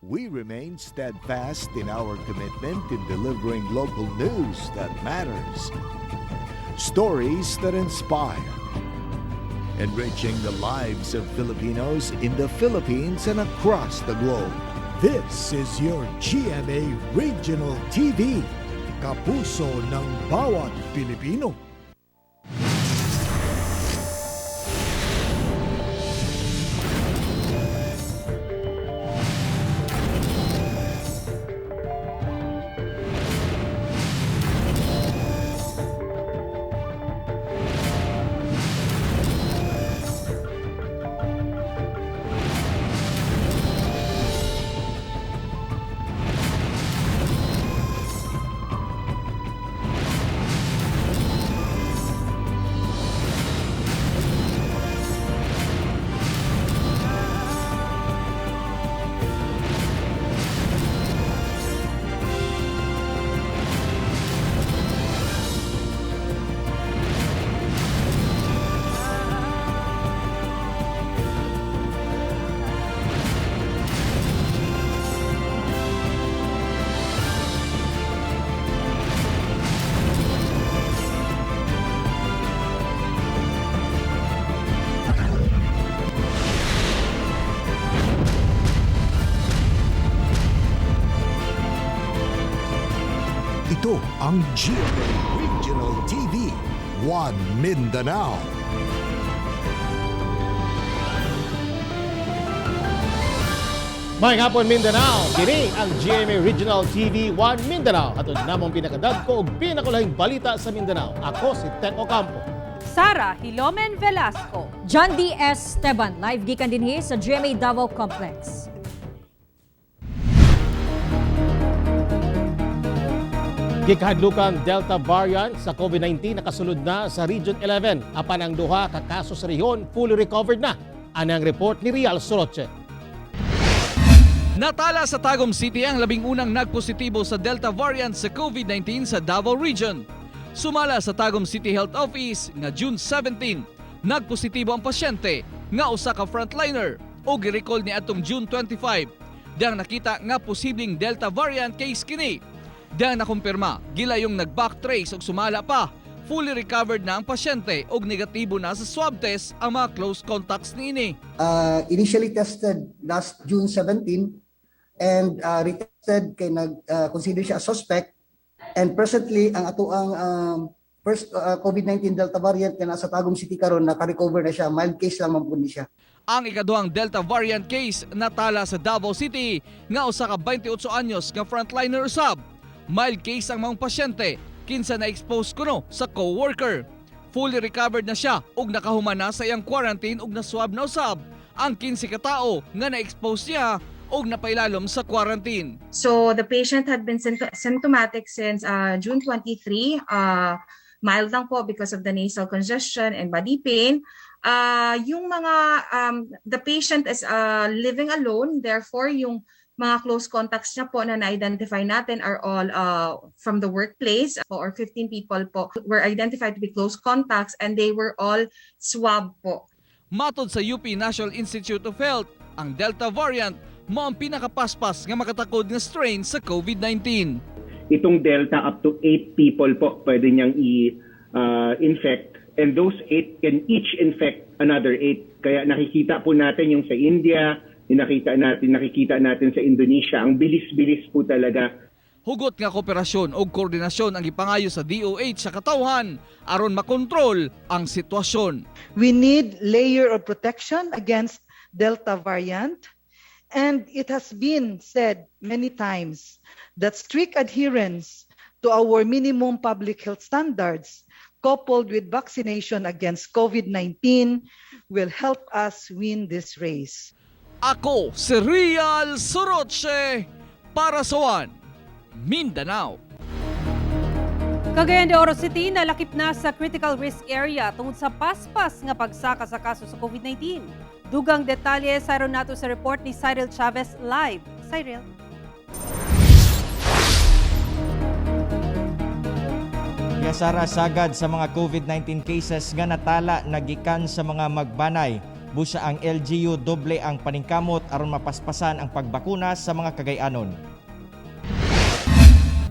We remain steadfast in our commitment in delivering local news that matters, stories that inspire, enriching the lives of Filipinos in the Philippines and across the globe. This is your GMA Regional TV, kapuso ng bawat Pilipino. Ito ang GMA Regional TV, One Mindanao. Maayong hapon, Mindanao. Kini ang GMA Regional TV 1 Mindanao. Atod namong pinakadagko ug pinakulahing balita sa Mindanao. Ako si Tek Ocampo. Sara Hilomen Velasco. John D. S. Esteban, live gikan dinhi sa GMA Davao Complex. Gikahadlukang Delta variant sa COVID-19 nakasulod na sa Region 11. Apan ang duha ka kaso sa rehiyon fully recovered na. Anang report ni Rial Soroche. Natala sa Tagum City ang 11 nagpositibo sa Delta variant sa COVID-19 sa Davao Region. Sumala sa Tagum City Health Office nga June 17, nagpositibo ang pasyente nga usa ka frontliner o girecall ni atong June 25. Diyang nakita nga posibleng Delta variant case kini. Diyang nakumpirma, gilayong nag-backtrace og sumala pa. Fully recovered na ang pasyente og negatibo na sa swab test ang mga close contacts niini. Initially tested last June 17 and retested kay nag consider siya a suspect, and presently ang atoang first COVID-19 Delta variant nga nasa Tagum City karon, naka-recover na siya, mild case lang man pud ni siya. Ang ikaduhang Delta variant case natala sa Davao City nga usa ka 28 anyos nga frontliner usab. Mild case ang mga pasyente kinsa na-expose kuno sa co-worker. Fully recovered na siya ug nakahuman na sa iyang quarantine ug na-swab na usab ang 15 ka tawo nga na-expose niya ug napailalom sa quarantine. So the patient had been symptomatic since June 23, mild lang po because of the nasal congestion and body pain. Yung mga the patient is living alone, therefore yung mga close contacts niya po na na-identify natin are all from the workplace, or 15 people po were identified to be close contacts, and they were all swab po. Matod sa UP National Institute of Health, ang Delta variant mao ang pinakapaspas nga makatakod nga strain sa COVID-19. Itong Delta, up to 8 people po pwede niyang i-infect, and those 8 can each infect another 8. Kaya nakikita po natin yung sa India, yung nakikita natin sa Indonesia, ang bilis-bilis po talaga. Hugot nga kooperasyon o koordinasyon ang gipangayo sa DOH sa katawhan aron makontrol ang sitwasyon. We need layer of protection against Delta variant. And it has been said many times that strict adherence to our minimum public health standards coupled with vaccination against COVID-19 will help us win this race. Ako si Rial Soroche para sa One Mindanao. Cagayan de Oro City nalakip na sa critical risk area tungod sa paspas nga pagsaka sa kaso sa COVID-19. Dugang detalye sayron nato sa report ni Cyril Chavez live. Cyril. Yasara, sagad sa mga COVID-19 cases nga natala nagikan sa mga magbanay. Busa ang LGU doble ang paningkamot aron mapaspasan ang pagbakuna sa mga Cagayanon.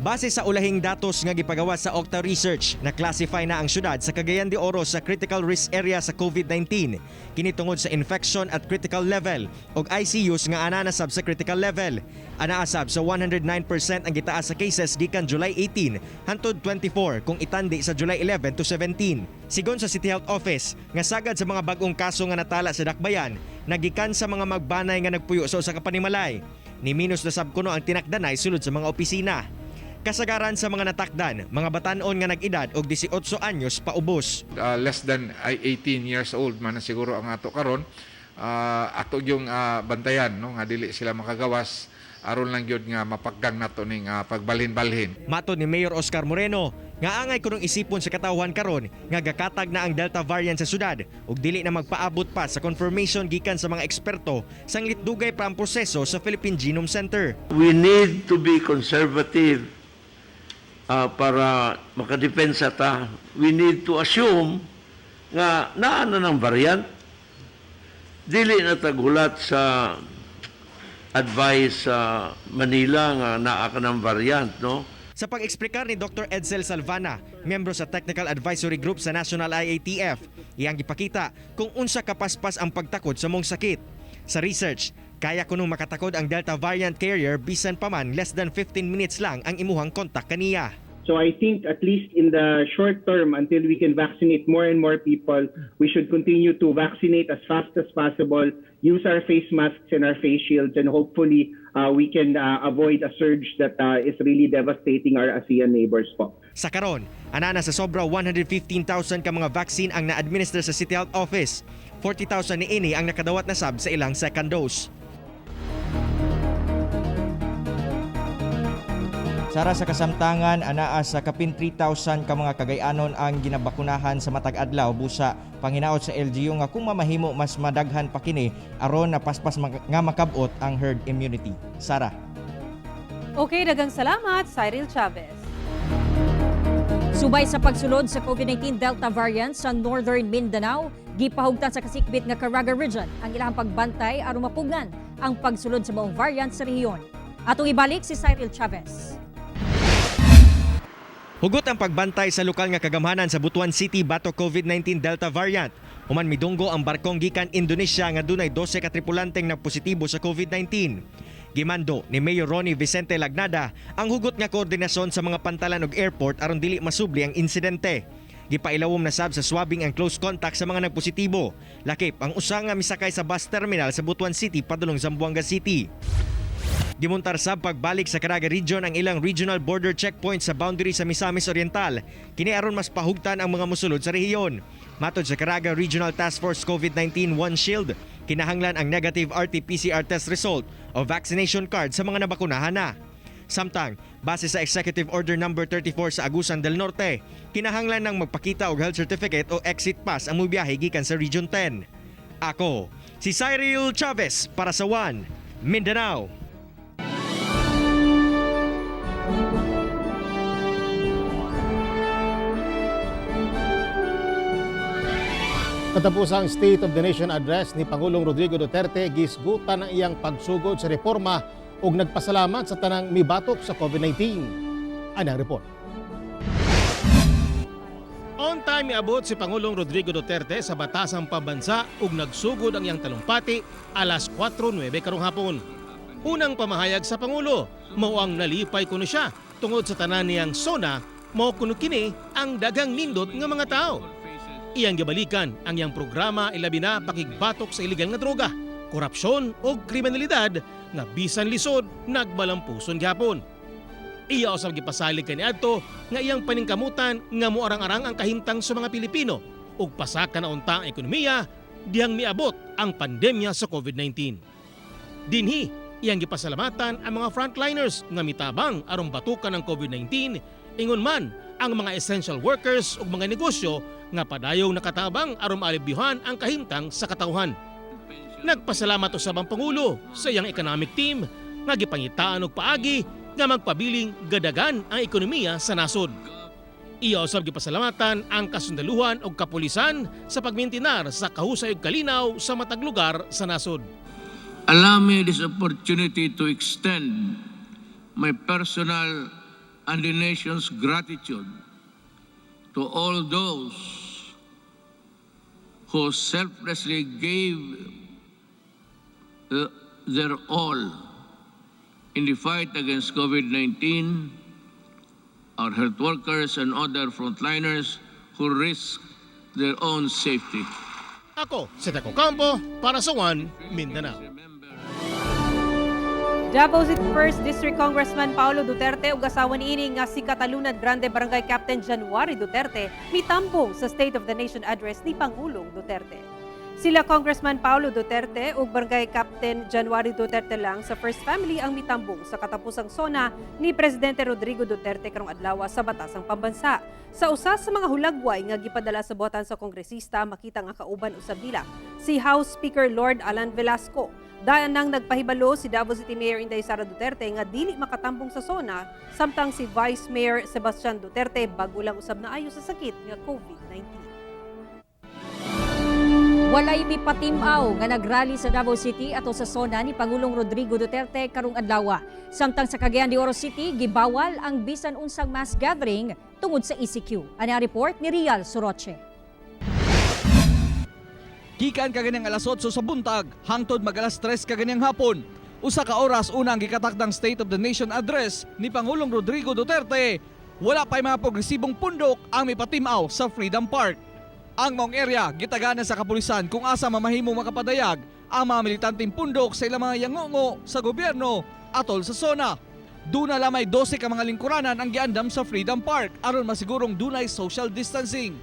Base sa ulahing datos nga gipagawa sa Octa Research, na-classify na ang syudad sa Cagayan de Oro sa critical risk area sa COVID-19. Kini tungod sa infection at critical level ug ICUs nga ana na sab sa critical level. Anaa sab sa 109% ang gitaas sa cases gikan July 18 hantod 24 kung itandi sa July 11 to 17. Sigon sa City Health Office, nga sagad sa mga bag-ong kaso nga natala sa Dakbayan, nagikan sa mga magbanay nga nagpuyo sa usa ka panimalay. Ni minus na sab kuno ang tinakdanay sulod sa mga opisina. Kasagaran sa mga natakdan, mga batan-on nga nag-edad og 18 anyos paubos. Less than ay 18 years old man na siguro ang ato karon, ato yung bantayan, no, nga dili sila makagawas aron lang gyud nga mapaggang nato ning pagbalhin-balhin. Matod ni Mayor Oscar Moreno, nga angay kunong isipon sa katawhan karon nga gakatag na ang Delta variant sa syudad ug dili na magpaabot pa sa confirmation gikan sa mga eksperto sanglit dugay pa ang proseso sa Philippine Genome Center. We need to be conservative para makadepensa ta. We need to assume nga naa na ng variant. Dili na taghulat sa advice sa Manila nga naa ka ng variant, no? Sa pag-eksplikar ni Dr. Edsel Salvana, miyembro sa Technical Advisory Group sa National IATF, iyang gipakita kung unsa kapaspas ang pagtakod sa mong sakit. Sa research, kaya kunong makatakod ang Delta variant carrier bisan pa man less than 15 minutes lang ang imuhang kontak kaniya. So I think at least in the short term, until we can vaccinate more and more people, we should continue to vaccinate as fast as possible, use our face masks and our face shields, and hopefully we can avoid a surge that is really devastating our ASEAN neighbors po. Sa karon, anana sa sobra 115,000 ka mga vaccine ang na-administer sa City Health Office. 40,000 niini ang nakadawat na sab sa ilang second dose. Sara, sa kasamtangan, anaa sa kapin 3,000 ka mga Cagayanon ang ginabakunahan sa matag adlaw, busa panghinaot sa LGU nga kung mamahimo mas madaghan pa kini aron na paspas nga makabot ang herd immunity. Sara. Okay, daghang salamat, Cyril Chavez. Subay sa pagsulod sa COVID-19 Delta variant sa Northern Mindanao, gipahugtan sa kasikbit nga Caraga Region ang ilang pagbantay aron mapugnan ang pagsulod sa maong variant sa rehiyon. Atong ibalik si Cyril Chavez. Hugot ang pagbantay sa lokal nga kagamhanan sa Butuan City batok COVID-19 Delta variant. Human midunggo ang barkong gikan Indonesia nga dunay 12 ka tripulanteng nagpositibo sa COVID-19. Gimando ni Mayor Ronnie Vicente Lagnada ang hugot nga koordinasyon sa mga pantalan ug airport aron dili masubli ang insidente. Gipailawom na sab sa swabbing ang close contact sa mga nagpositibo. Lakip ang usa nga misakay sa bus terminal sa Butuan City padulong Zamboanga City. Gimuntar sab pagbalik sa Caraga Region ang ilang regional border checkpoint sa boundary sa Misamis Oriental. Kini aron mas pahugtan ang mga musulod sa rehiyon. Matod sa Caraga Regional Task Force COVID-19 One Shield, kinahanglan ang negative RT-PCR test result o vaccination card sa mga nabakunahan na. Samtang, base sa Executive Order Number 34 sa Agusan del Norte, kinahanglan ng magpakita og health certificate o exit pass ang mubiyahe gikan sa Region 10. Ako, si Cyril Chavez para sa One, Mindanao. Katapos ang State of the Nation Address ni Pangulong Rodrigo Duterte, gisgutan ang iyang pagsugod sa reforma ug nagpasalamat sa tanang mibatok sa COVID-19. Anang report. On time miabot si Pangulong Rodrigo Duterte sa Batasang Pambansa ug nagsugod ang iyang talumpati alas 4:09 karong hapon. Unang pamahayag sa Pangulo, mao ang nalipay kuno siya tungod sa tanan niyang SONA, mao kuno kini ang daghang nindot nga mga tao. Iyang gibalikan ang iyang programa, ilabi na pakigbatok sa ilegal nga droga, korupsyon o kriminalidad nga bisan lisod nagbalampuson gyapon. Iya usab gipasalig kaniadto nga iyang paningkamutan nga moarang-arang ang kahimtang sa mga Pilipino ug pasaka na unta ang ekonomiya dihang miabot ang pandemya sa COVID-19. Dinhi, iyang gipasalamatan ang mga frontliners nga mitabang aron batukan ang COVID-19, ingon man ang mga essential workers ug mga negosyo nga padayong nakatabang aron maalibyuhan ang kahimtang sa katawhan. Nagpasalamat usab ang Pangulo sa iyang economic team nga gipangitaan og paagi nga magpabiling gadagan ang ekonomiya sa nasod. Iya usab gipasalamatan ang kasundaluhan ug kapulisan sa pagmintinar sa kahusay ug kalinaw sa matag lugar sa nasod. Allow me this opportunity to extend my personal and the nation's gratitude to all those who selflessly gave their all in the fight against COVID-19, our health workers and other frontliners who risk their own safety. Ako, si Taco Campo para sa One Mindanao. Davao City First District Congressman Paolo Duterte ug asawa niini nga si Katalunad Grande Barangay Captain January Duterte mitambong sa State of the Nation Address ni Pangulong Duterte. Sila Congressman Paolo Duterte ug Barangay Captain January Duterte lang sa First Family ang mitambong sa katapusang SONA ni Presidente Rodrigo Duterte karong adlaw sa Batasang Pambansa. Sa usa sa mga hulagway nga gipadala sa buhatan sa kongresista, makita nga kauban usab nila si House Speaker Lord Alan Velasco. Dayon nang nagpahibalo si Davao City Mayor Inday Sara Duterte nga dili makatambong sa SONA, samtang si Vice Mayor Sebastian Duterte bag-o lang usab naayo sa sakit nga COVID-19. Walay mipatim-aw nga nagrally sa Davao City ato sa SONA ni Pangulong Rodrigo Duterte karong adlaw. Samtang sa Cagayan de Oro City, gibawal ang bisan unsang mass gathering tungod sa ECQ. Ani ang report ni Rial Soroche. Gikan kaganyang alas 8 sa buntag, hangtod mag alas 3 kaganyang hapon. Usa ka oras una ang gikatakdang State of the Nation Address ni Pangulong Rodrigo Duterte. Wala pa'y mga progresibong pundok ang mipatimaw sa Freedom Park. Ang maong area gitaganan sa kapulisan kung asa mamahimong makapadayag ang mga militanteng pundok sa ilang mga yangungo sa gobyerno atol sa SONA. Duna lamay 12 ka mga lingkuranan ang giandam sa Freedom Park aron masigurong dunay social distancing.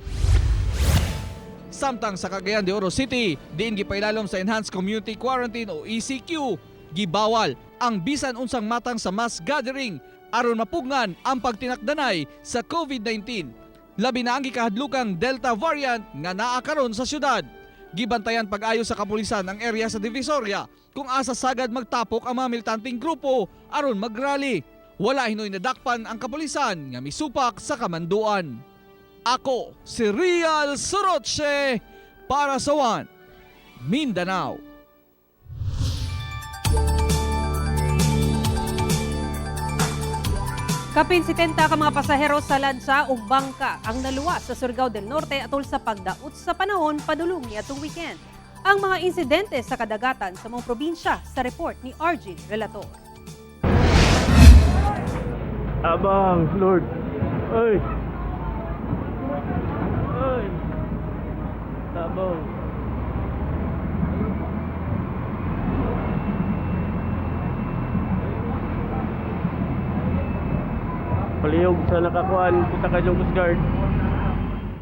Samtang sa Cagayan de Oro City, diin gipailalom sa Enhanced Community Quarantine o ECQ, gibawal ang bisan unsang matang sa mass gathering aron mapugngan ang pagtinakdanay sa COVID-19. Labi na ang gikahadlukang Delta variant nga naa karon sa syudad. Gibantayan pag-ayo sa kapulisan ang area sa Divisoria kung asa sagad magtapok ang mga militanteng grupo aron magrally. Wala hinoy nadakpan ang kapulisan nga misupak sa kamanduan. Ako si Rial Soroche para sa One Mindanao. Kapin 70 ka mga pasahero sa lansa ug bangka ang naluwas sa Surigao del Norte atol sa pagdaot sa panahon padulong niadtong weekend. Ang mga insidente sa kadagatan sa mga probinsya sa report ni RG Relator. Abang, Lord. Ay. Ay. Tabang. Palihog sa nakakuan, kita ka yung Coast Guard.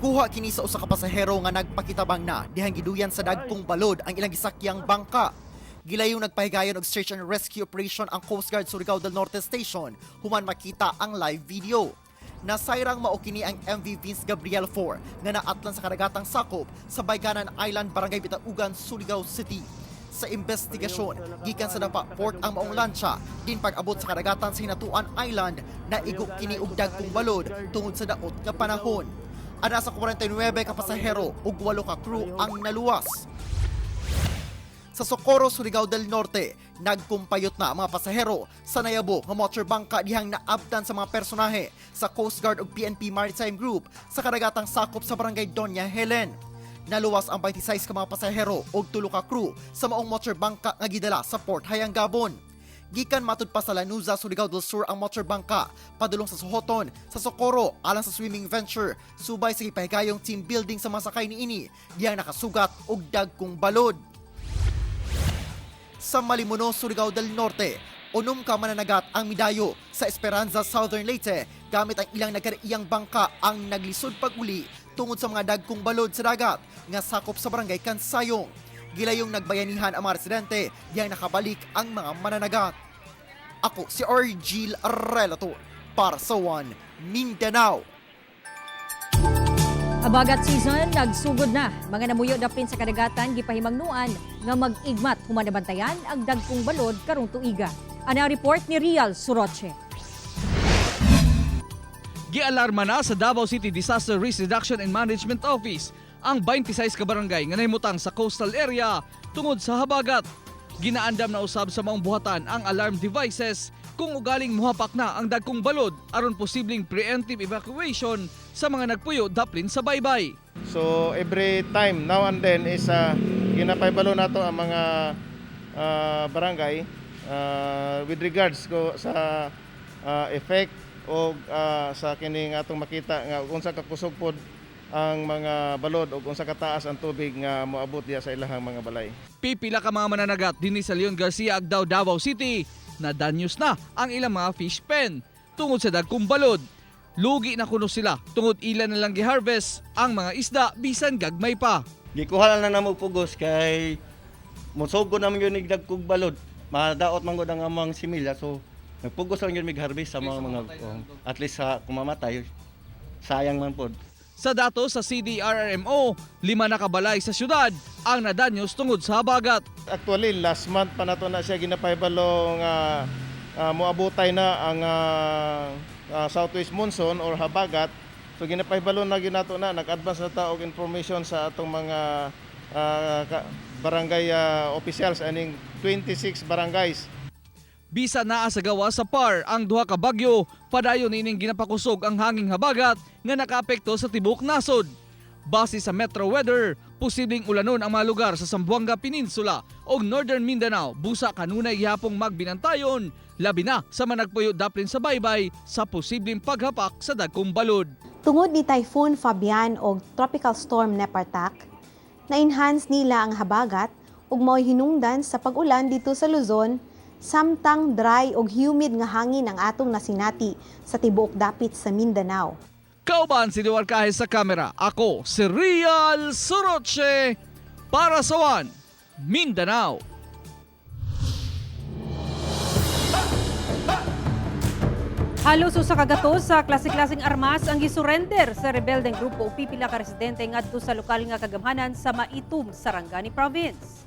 Kuha kini sa usa ka pasahero nga nagpakitabang na dihang giduyan sa dagkong balod ang ilang gisakyang bangka. Gilayong nagpahigayon og search and rescue operation ang Coast Guard Surigao del Norte Station human makita ang live video. Nasayrang mao kini ang MV Vince Gabriel 4 nga naatlan sa kadagatang sakop sa Bayganan Island, Barangay Bitaugan, Surigao City. Sa investigasyon, gikan sa Dapa Port ang maong lansya, din pag-abot sa kadagatan sa Hinatuan Island, naigo kini og dagkong balod tungod sa daot nga panahon. Ana sa 49 ka pasahero ug 8 ka crew ang naluwas. Sa Socorro, Surigao del Norte, nagkumpayot na ang mga pasahero sa nayabo nga motor bangka dihang naabtan sa mga personahe sa Coast Guard ug PNP Maritime Group sa kadagatang sakop sa Barangay Doña Helen. Naluwas ang 26 ka mga pasahero ug 3 ka crew sa maong motor bangka nga gidala sa Port Hayangabon. Gikan matud pa sa Lanuza, Surigao del Sur ang motor bangka padulong sa Sohoton, sa Socorro alang sa swimming venture, subay sa gipahigayong team building sa mga sakay niini dihang nakasugat og dagkong balod. Sa Malimuno, Surigao del Norte, 6 ka mananagat ang midayo sa Esperanza, Southern Leyte gamit ang ilang nagkaraiyang bangka ang naglisod pag-uli tungod sa mga dagkong balod sa dagat nga sakop sa Barangay Kansayong. Gilayong nagbayanihan ang mga residente diyang nakabalik ang mga mananagat. Ako si Argil Relator para sa One Mindanao. Habagat season, nagsugod na. Mga namuyo dapin sa kadagatan gipahimangnuan nga mag-igmat human nabantayan ang dagkong balod karong tuiga. Ana ang report ni Rial Suroche. Gialarma na sa Davao City Disaster Risk Reduction and Management Office ang 26 ka barangay nga nahimutang sa coastal area tungod sa habagat. Ginaandam na usab sa maong buhatan ang alarm devices kung ugaling muhapak na ang dagkong balod aron posibleng preemptive evacuation sa mga nagpuyo daplin sa baybay. So every time now and then is ginapahibalo nato ang mga barangay with regards ko sa effect o sa kining atong makita nga kung unsa kakusog pod ang mga balod o kung unsa kataas ang tubig nga moabot diya sa ilahang mga balay. Pipila ka mga mananagat dinhi sa Leon Garcia, Agdao, Davao City na danyos na ang ilang mga fish pen tungod sa dagkong balod. Lugi na kuno sila tungod ila na lang giharvest ang mga isda bisan gagmay pa. Gikuha lang namo pugos kay mosugod naman gyud nig dagkog balod. Madaot man gud ang among similya, so nagpugos lang gyud mig harvest sa mga oh, at least sa kumamatay, sayang man pod. Sa datos sa CDRRMO, 5 na kabalay sa syudad ang nadanyos tungod sa habagat. Actually, last month pa nato na siya ginapahibalo nga moabutay na ang southwest monsoon or habagat. So ginapahibalo na ginato na, nag-advance na ta og information sa atong mga barangay officials aning 26 barangays. Bisa naa sa gawa sa PAR ang duha ka bagyo, padayon ining ginapakusog ang hanging habagat nga nakaapekto sa tibuok nasod. Base sa Metro Weather, posibleng ulanon ang mga lugar sa Zamboanga Peninsula o Northern Mindanao busa kanunay gihapong magbinantayon, labi na sa managpuyo daplin sa baybay sa posibleng paghapak sa dagkong balod. Tungod ni Typhoon Fabian og Tropical Storm Nepartak, na-enhance nila ang habagat ug mao'y hinungdan sa pag-ulan dito sa Luzon samtang dry ug humid nga hangin ang atong nasinati sa tibuok dapit sa Mindanao. Kauban si Diwar Kahes sa kamera. Ako si Real Soroche para sa One Mindanao. Halos usa ka gatos sa klase-klaseng armas ang gisurrender sa rebeldeng grupo ug pipila ka residente ngadto sa lokal nga kagamhanan sa Maitum, Sarangani Province.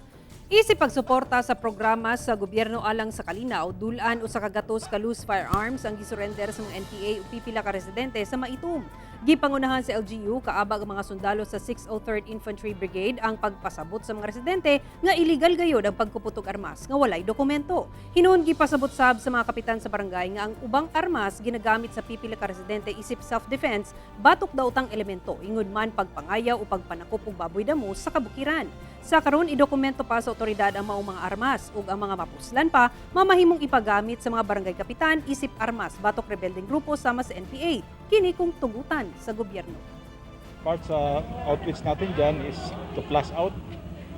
Isip pagsuporta sa programa sa gobyerno alang sa kalinaw, dulan usa ka gatos ka loose firearms ang gisurrender sa mga NPA ug pipila ka residente sa Maitum. Gipangunahan sa LGU kaabag ang mga sundalo sa 603rd Infantry Brigade ang pagpasabot sa mga residente nga illegal gayod ang pagkupot og armas nga walay dokumento. Hinuon gipasabot sab sa mga kapitan sa barangay nga ang ubang armas ginagamit sa pipila ka residente isip self-defense batok daotang elemento ingon man pagpangayaw o pagpanakop og baboy damo sa kabukiran. Sa karon, idokumento pa sa otoridad ang maong mga armas ug ang mga mapuslan pa mamahimong ipagamit sa mga barangay kapitan isip armas batok rebeldeng grupo sama sa NPA kini kung tugutan sa gobyerno. Part sa outreach natin dyan is to flush out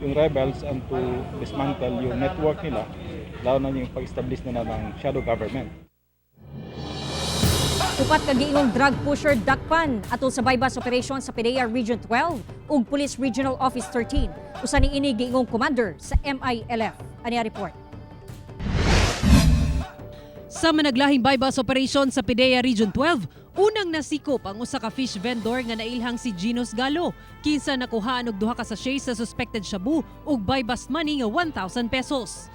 yung rebels and to dismantle yung network nila, lalo na yung pag-establish nila ng shadow government. Upat ka giingong drug pusher dakpan atol sa buy-bust operation sa PDEA Region 12 ug Police Regional Office 13. Usa ni ini giingong commander sa MILF. Ani report. Sa managlahing buy-bust operation sa PDEA Region 12, unang nasikop ang usa ka fish vendor nga nailhang si Ginos Galo, kinsa nakuhaan og duha ka sachet sa suspected shabu ug buy-bust money nga 1,000 pesos.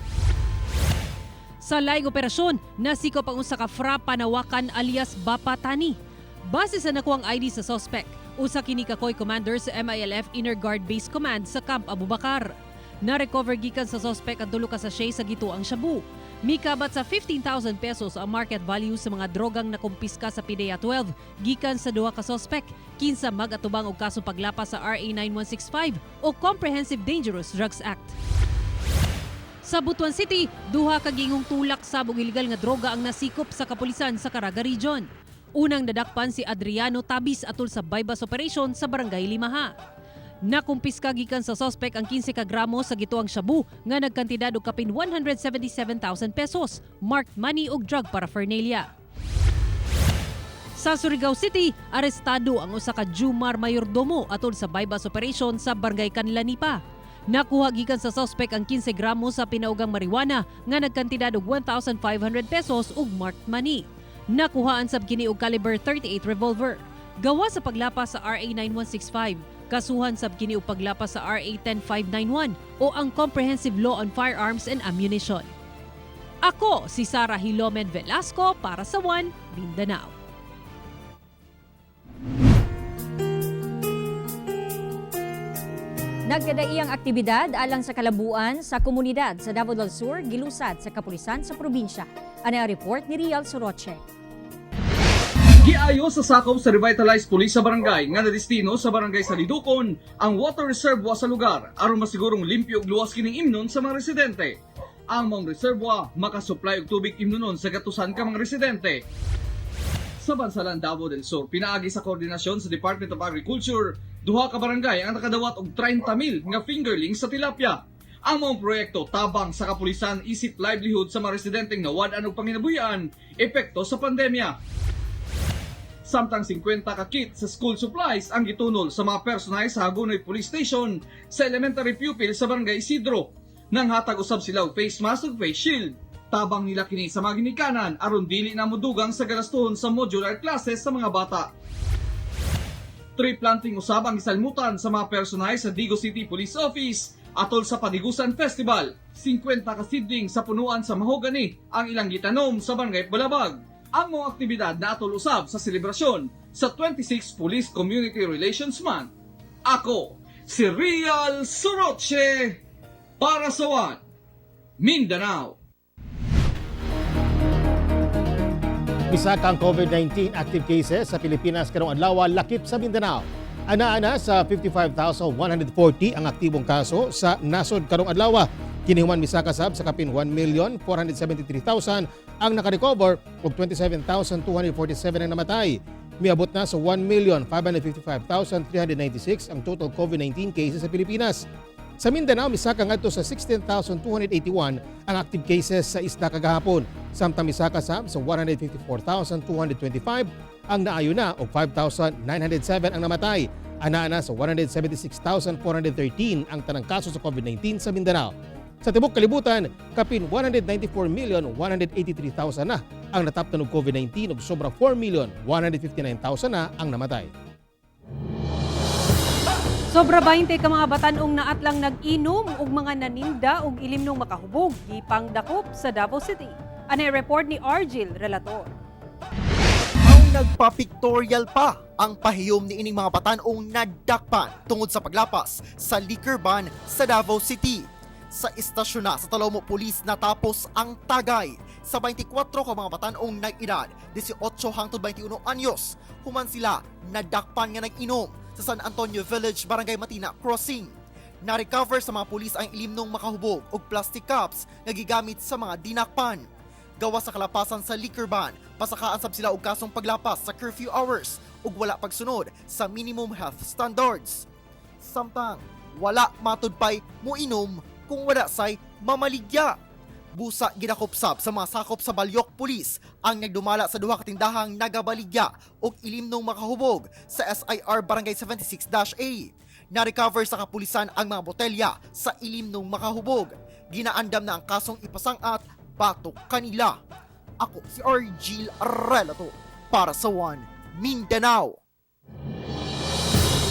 Sa laing operasyon, nasikop ang usa ka Fra Panawakan alias Bapa Tani. Base sa nakuhang ID sa suspect, usa kini ka COI commander sa MILF Inner Guard Base Command sa Camp Abubakar. Na-recover gikan sa suspect ang tulo ka sachet sa gituang shabu. Mikabat sa 15,000 pesos ang market value sa mga drogang nakumpiska sa PDEA 12 gikan sa duha ka suspect, kinsa mag-atubang og kasong paglapas sa RA 9165 o Comprehensive Dangerous Drugs Act. Sa Butuan City, duha ka giingong tulak sab og illegal nga droga ang nasikop sa kapulisan sa Caraga Region. Unang nadakpan si Adriano Tabis atol sa buy-bust operation sa Barangay Limaha. Nakumpiska gikan sa suspect ang 15 ka gramo sa gituang shabu nga nagkantidad og kapin 177,000 pesos, marked money ug drug paraphernalia. Sa Surigao City, arestado ang usa ka Jumar mayordomo atol sa buy-bust operation sa Barangay Canlanipa. Nakuha gikan sa suspect ang 15 gramo sa pinaugang marijuana nga nagkantidad og 1,500 pesos ug marked money. Nakuhaan sab kini og caliber 38 revolver. Gawa sa paglapas sa RA 9165, kasuhan sab kini og paglapas sa RA 10591 o ang Comprehensive Law on Firearms and Ammunition. Ako si Sara Hilomen Velasco para sa One Mindanao. Nagkadaiyang aktibidad alang sa kalabuan sa komunidad sa Davao del Sur gilusad sa kapulisan sa probinsya. Ano ang report ni Rial Soroche? Giayo sa sakop sa Revitalized Police sa barangay nga nadestino sa Barangay Salidukon ang water reservoir sa lugar aron masigurong limpyo ug luwas kining imnon sa mga residente. Ang maong reservoir makasupply og tubig imnonon sa gatusan ka mga residente. Sa Bansalan, Davao del Sur, pinaagi sa koordinasyon sa Department of Agriculture, duha ka barangay ang nakadawat og 30,000 nga fingerlings sa tilapia. Ang maong proyekto tabang sa kapulisan isip livelihood sa mga residenteng nawad-an og panginabuhian epekto sa pandemya. Samtang 50 ka kit sa school supplies ang gitunol sa mga personay sa Hagonoy Police Station sa elementary pupil sa Barangay Isidro. Nang hatag usab sila og face mask ug face shield. Tabang nila kini sa mga ginikanan aron dili na modugang sa galastuhon sa modular classes sa mga bata. Tree planting usab ang gisalmutan sa mga personay sa Digos City Police Office atol sa Padigusan Festival. 50 ka seedling sa punuan sa mahogany ang ilang gitanom sa Barangay Balabag. Ang mga aktibidad na atol usab sa selebrasyon sa 26 Police Community Relations Month. Ako, si Rial Soroche, para sa One, Mindanao. Misaka ang COVID-19 active cases sa Pilipinas karong adlaw lakip sa Mindanao. Ana-ana sa 55,140 ang aktibong kaso sa nasod karong adlaw. Kini human misaka sab sa kapin 1,473,000 ang nakarecover ug 27,247 ang namatay. Miabot na sa 1,555,396 ang total COVID-19 cases sa Pilipinas. Sa Mindanao, misaka ngadto sa 16,281 ang active cases sa isla kagahapon. Samtang misaka sab sa 154,225 ang naayo na og 5,907 ang namatay. Ana-ana sa 176,413 ang tanang kaso sa COVID-19 sa Mindanao. Sa tibok kalibutan, kapin 194,183,000 na ang nataptan og COVID-19 ug sobra 4,159,000 na ang namatay. Sobra 20 ka mga batan-ong naatlang nag-inom og mga naninda og ilimnong makahubog gipangdakop sa Davao City. Ano ang report ni Argil Relator? Ang nagpa-pictorial pa ang pahiyom ni ining mga batan-ong nadakpan tungod sa paglapas sa liquor ban sa Davao City. Sa istasyon na sa Talomo Police natapos ang tagay sa 24 ka mga batan-ong nag-edad 18 hangtod 21 anyos. Human sila nadakpan nga nag-inom sa San Antonio Village, Barangay Matina Crossing. Na-recover sa mga pulis ang ilimnong makahubog og plastic cups nga gigamit sa mga dinakpan. Gawa sa kalapasan sa liquor ban, pasakaan sab sila og kasong paglapas sa curfew hours ug wala pagsunod sa minimum health standards. Samtang wala matud pay muinom kung wala say mamaligya. Busa gidakop sab sa mga sakop sa Balyok Police ang nagdumala sa duha ka tindahang nagabaligya og ilimnong makahubog sa SIR Barangay 76-A. Na-recover sa kapulisan ang mga botelya sa ilimnong makahubog. Ginaandam na ang kasong ipasangat batok kanila. Ako si Argil Relato para sa One Mindanao.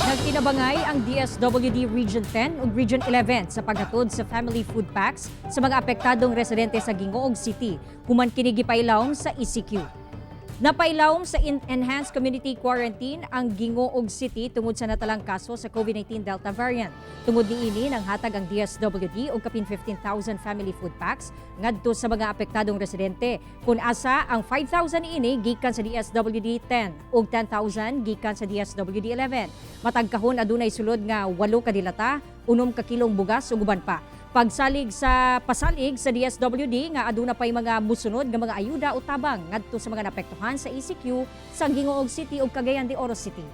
Nagtinabangay ang DSWD Region 10 ug Region 11 sa paghatod sa family food packs sa mga apektadong residente sa Gingoog City, human kini gipailawom sa ECQ. Napailawom sa Enhanced Community Quarantine ang Gingoog City tungod sa natalang kaso sa COVID-19 Delta variant. Tungod niini, nanghatag ang DSWD og kapin 15,000 family food packs ngadto sa mga apektadong residente. Kung asa ang 5,000 niini gikan sa DSWD 10 ug 10,000 gikan sa DSWD 11. Matag kahon adunay sulod nga 8 ka dilata, 6 ka kilong bugas ug uban pa. Pagsalig sa pasalig sa DSWD nga aduna pay mga musunod nga mga ayuda o tabang ngadto sa mga naapektuhan sa ECQ sa Gingoog City ug Cagayan de Oro City.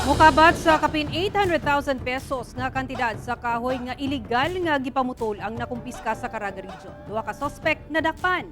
Mukabat sa kapin 800,000 pesos nga kantidad sa kahoy nga iligal nga gipamutol ang nakumpiska sa Caraga Region. Duha ka suspect nadakpan.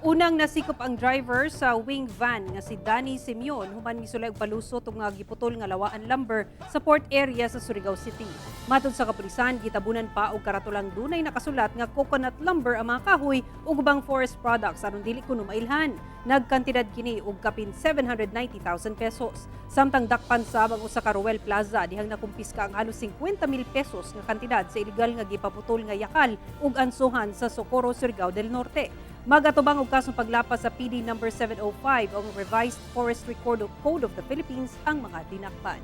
Unang nasikop ang driver sa wing van nga si Danny Simeon human misulay og palusot og nga giputol nga lawaan lumber sa port area sa Surigao City. Matod sa kapulisan, gitabunan pa og karatulang dunay nakasulat nga coconut lumber ang mga kahoy ug ubang forest products aron dili kuno mailhan. Nagkantidad kini og kapin 790,000 pesos. Samtang dakpan sab ang usa ka Roel Plaza dihang nakumpiska ang halos 50,000 pesos nga kantidad sa ilegal nga gipaputol nga yakal ug ansuhan sa Socorro, Surigao del Norte. Magatubang og kasong paglapas sa PD number 705 ang Revised Forestry Code of the Philippines ang mga dinakpan.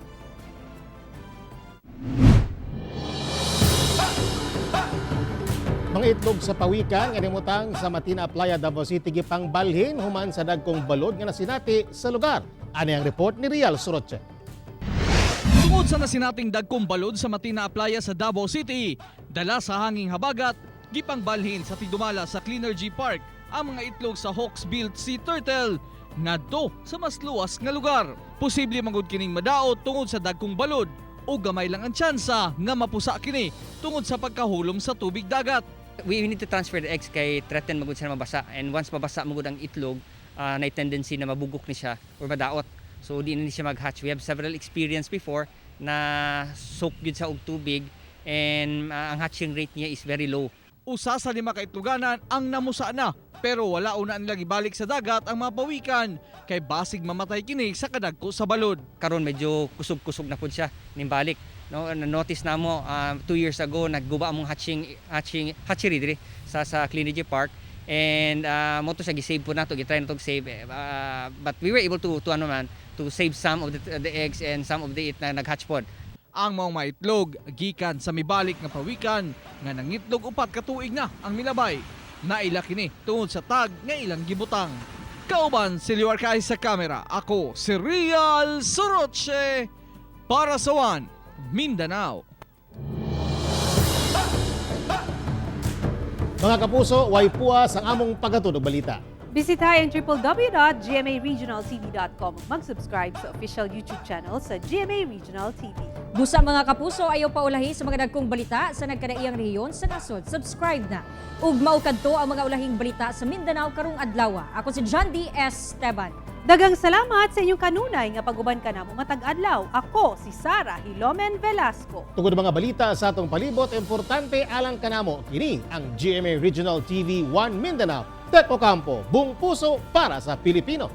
Mga itlog sa pawikan nga nimutang sa Matina Playa, Davao City gipang balhin human sa dagkong balod nga nasinati sa lugar. Ani ang report ni Rial Suroche. Tungod sa nasinating dagkong balod sa Matina Playa sa Davao City, dala sa hanging habagat, gipangbalhin sa tigdumala sa Cleanergy Park ang mga itlog sa hawksbill sea turtle ngadto sa mas luwas nga lugar. Posible mangud kining madaot tungod sa dagkong balod o gamay lang ang tsansa nga mapusa kini tungod sa pagkahulom sa tubig dagat. We need to transfer the eggs kay threaten magud siya na mabasa, and once mabasa magud ang itlog, na tendency na mabugok ni siya or madaot, so di na ni siya mag-hatch. We have several experience before na soak gyud sa og tubig and ang hatching rate niya is very low. Usa sa 5 ka itloganan ang namusa na, pero wala una nila gibalik sa dagat ang mga pawikan kay basig mamatay kini sa kadagko sa balod. Karon medyo kusog-kusog na pud siya nimbalik, no? Na notice namo 2 years ago nagguba among hatching hatching hatchery diri sa Cleanergy Park and mo to siya gi-save po nato, gi-try nato save, but we were able to ano man, to save some of the eggs and some of the it na nag-hatch pod. Ang mga maitlog gikan sa mibalik nga pawikan nga nangitlog 4 ka tuig na ang milabay. Naila kini tungod sa tag nga ilang gibutang. Kauban si Liwar Kay sa kamera. Ako si Rial Soroche para sa One Mindanao. Mga kapuso, way puwas ang among paghatod og balita. Bisitahin www.gmaregionaltv.com ug mag-subscribe sa official YouTube channel sa GMA Regional TV. Busa, mga kapuso, ayaw pa ulahi sa mga dagkong balita sa nagkadaiyang rehiyon sa nasod. Subscribe na. Ug mao kadto ang mga ulahing balita sa Mindanao karong adlaw. Ako si John D. S. Esteban. Daghang salamat sa inyong kanunay nga pag-uban kanamo matag adlaw. Ako si Sara Hilomen Velasco. Tungod mga balita sa atong palibot, importante alang kanamo. Kini ang GMA Regional TV 1 Mindanao. Tet Ocampo, buong puso para sa Pilipino.